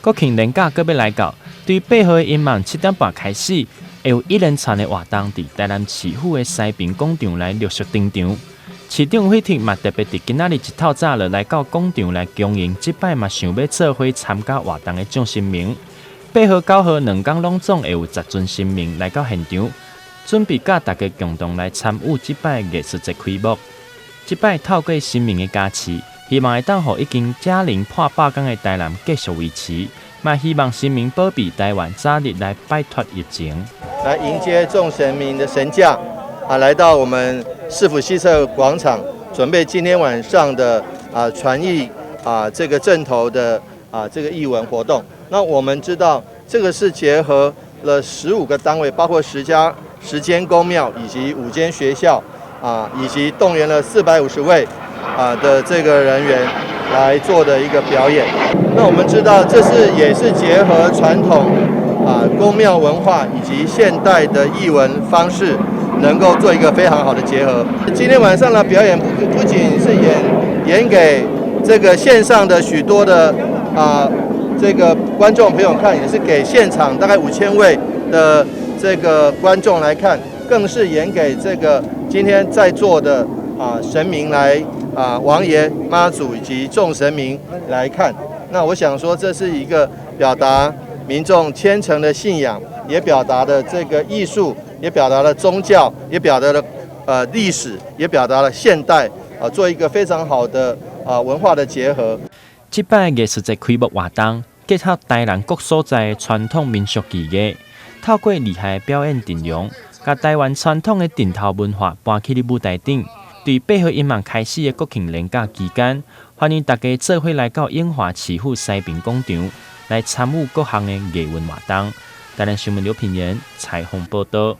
國慶連假閣欲來到，對8號的傍晚7點半開始，會有一連串的活動佇台南市府的西平廣場來陸續登場。市長費特嘛特別佇今仔日一透早就來到廣場來恭迎，這擺嘛想欲做伙參加活動的眾神明。8號、9號2工攏總會有10尊神明來到現場，準備佮大家共同來參與這擺藝術節開幕。這擺透過神明的加持，希望會當予已經遮爾破百工的台南繼續維持，嘛希望神明保庇台灣早日來擺脫疫情。來迎接眾神明的神駕啊，來到我們市府西側廣場，準備今天晚上的啊傳藝啊這個陣頭的啊這個藝文活動。那我們知道，這個是結合了15個單位，包括10間宮廟以及5間學校啊，以及動員了450位啊的這個人員來做的一個表演。那我們知道，這是也是結合傳統啊宮廟文化以及現代的藝文方式，能夠做一個非常好的結合。今天晚上的表演不僅是演給這個線上的許多的啊這個觀眾朋友看，也是給現場大概5000位的這個觀眾來看，更是演給這個今天在座的啊神明來啊王爺媽祖以及眾神明來看。那我想說，這是一個表達民眾虔誠的信仰，也表達的這個藝術，也表達了宗教，也表達了歷史，也表達了現代啊，做一個非常好的啊文化的結合。這擺藝術節開幕活動，結合台南各所在的傳統民俗技藝，透過厲害的表演陣容，共台灣傳統的陣頭文化搬去佇舞台頂。對8號傍晚開始的國慶連假期間，歡迎大家做伙來到永華市府西平廣場來參與各項的藝文活動。台南新聞劉品言採訪報道。